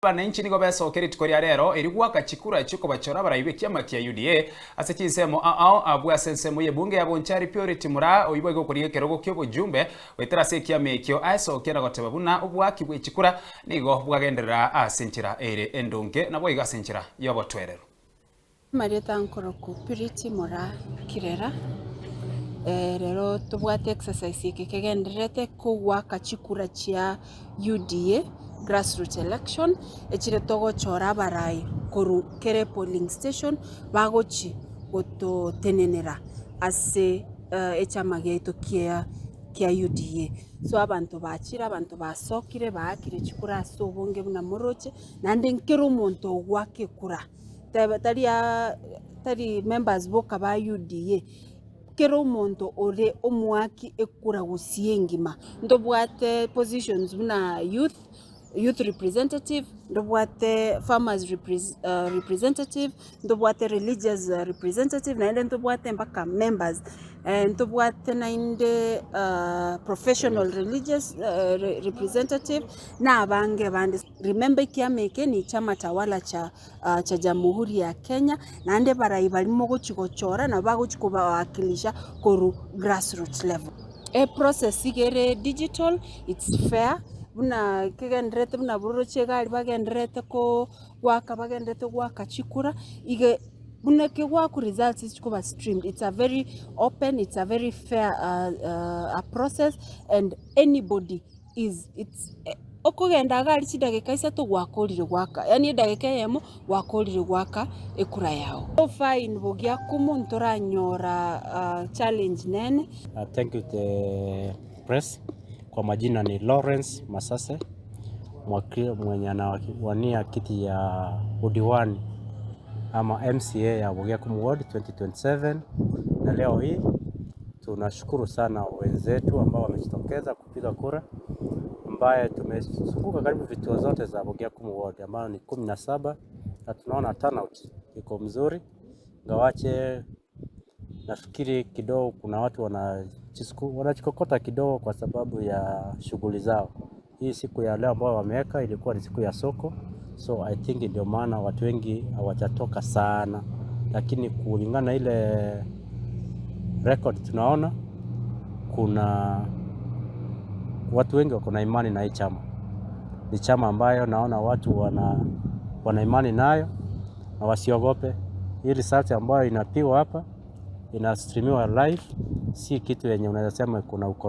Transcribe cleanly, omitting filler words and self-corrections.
Abananchi nigo besokia rituko ria rero erio goaka chikura chi'okobachora abarai b'ekiama kia UDA ase chinsemo ao abwo ase ensemo y'ebunge ya Bonchari Purity Muraa oyio boigo okorigia ekerogo ki'obojumbe goetera ase ekiama ekio aesokia na goteba buna oboaki bwe chikura nigo bwagenderera ase enchera ere endonge naboigo ase enchera y'obotoereru. Amarieta nkorokwa Purity Moraa Kirera, rero tobwate exercise eke kegendererete kogoaka chikura chia UDA grassroots election, echire togochora abarai korwa kera epolling station bagochi gototenenera ase echama giaito kia kia UDA. So abanto bachire abanto basokire baakire chikura ase obonge buna moroche, naende nkera omonto ogoaka ekura. Teba tari aa tari members boka ba UDA, kera omonto ore omoaki ekura gusii engima, ntobwate positions buna youth, youth representative, ntobwate farmers repres representative, ntobwate religious representative, naende ntobwate mpaka members, ntobwate naende professional religious representative, na abange bande. Remember ekiama eke ni chama tawala cha cha Jamuhuri ya Kenya, naende barai baria mogochi gochora nabo bagochi kobawakilisha korwa grassroots level. Eprocess iga ere digital, it's fair, buna kegendererete buna bororoche egari bagendererete ko goaka bagendererete goaka chikura, iga buna kegoakwa results chikoba streamed, it's a very open, it's a very fair a process and anybody is it's okogenda iga aria chidageka isato gwakorire goaka, yaani edageka eyemo gwakorire goaka ekura yago. So far in Bogiakumu ntoranyora challenge nene. Thank you the press. Kwa majina ni Lawrence Masase mwenye anawania kiti ya udiwani ama MCA ya Bogiakumu Ward 2027 na leo hii tunashukuru sana wenzetu ambao wamejitokeza kupiga kura ambaye tumezunguka karibu vituo zote za Bogiakumu Ward ambayo ni 17 na tunaona turnout iko mzuri, ingawache nafikiri kidogo kuna watu wanajikokota kidogo kwa sababu ya shughuli zao. Hii siku ya leo ambao wameweka ilikuwa ni siku ya soko, so I think ndio maana watu wengi hawajatoka sana, lakini kulingana ile record tunaona kuna watu wengi wako na imani na hii chama. Ni chama ambayo naona watu wana imani nayo na wasiogope. Hii result ambayo inapigwa hapa inastreamiwa live, si kitu yenye unaweza sema kuna ukoro.